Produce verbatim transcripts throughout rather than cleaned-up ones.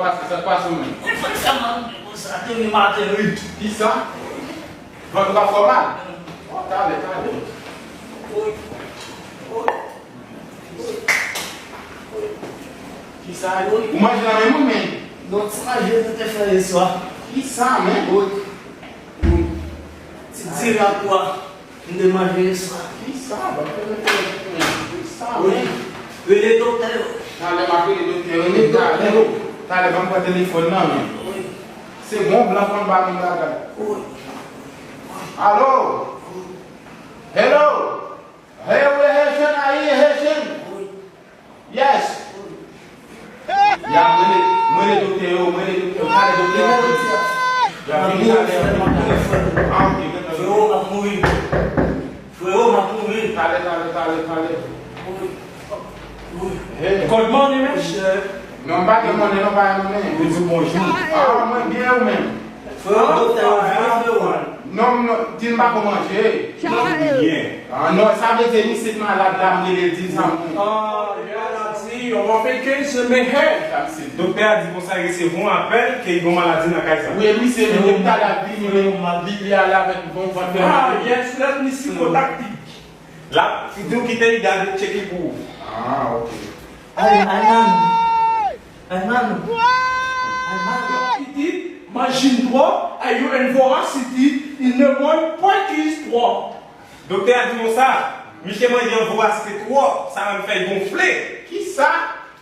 Pase, sa k pase w menm? Mwen fè sa mal konsa demen maten, wi. Kisa? Vant ou pa fè w mal? O, talè, talè. Kisa? Ou manje nan menm ou, men? Non, ti manje nou te fè yè swa. Kisa, men? Wi. Ti diri ak pwa. M te manje yè swa. Kisa? Ban m fè mwen fè kisa, men? Rele doktè yo. Talè m ap rele doktè yo, men talè. Talè ban m pran telefòn nan, men. Se bon blan konn ba moun bagay. Alo? Hello? Hey, we Haitian, are you Haitian? Yes. Ya, mwen le, mwen le doktè yo, mwen le doktè yo, talè doktè yo. Ya vini talè, ya vini talè. Ah, ok, gentan. Frero, m ap mouri. Frero, m ap mouri. Talè, talè, talè, talè. Hey. Good morning, mesye. Non, m pa gen monnen, non, pa gen monnen. Yo di bonjou. Ah, mwen byen, ou menm? Frero, doktè yo vini, frero. Non, non, di m pa ko manje. Non, byen. Ah, non, sa vle di misye t malad la, m rele l, di l sa m. Ah, yeah, that's it. Yo, m ap fè kenz men, hey. Doktè a di konsa, li resevwa yon apèl ke li gen yon maladi nan kay sa. Wi, misye menm, depi talè ap vini, men, m ap viv avèk bon vant. Ah, yes, let me see, contact. L ap di w kite li gade, tcheke pou ou. Ah, ok. Ay, ay, man. Ay, man. Ay, man. Pitit, manjin twòp, ay, yo, an vorasite, in the morning, pwèkis twòp. Doktè a di nou sa, misye manje an vorasite twòp, sa menm fè l gonfle. Kisa?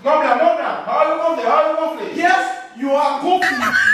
Mon blan, mon blan, how you gonfle, how you gonfle? Yes, you are gonfle.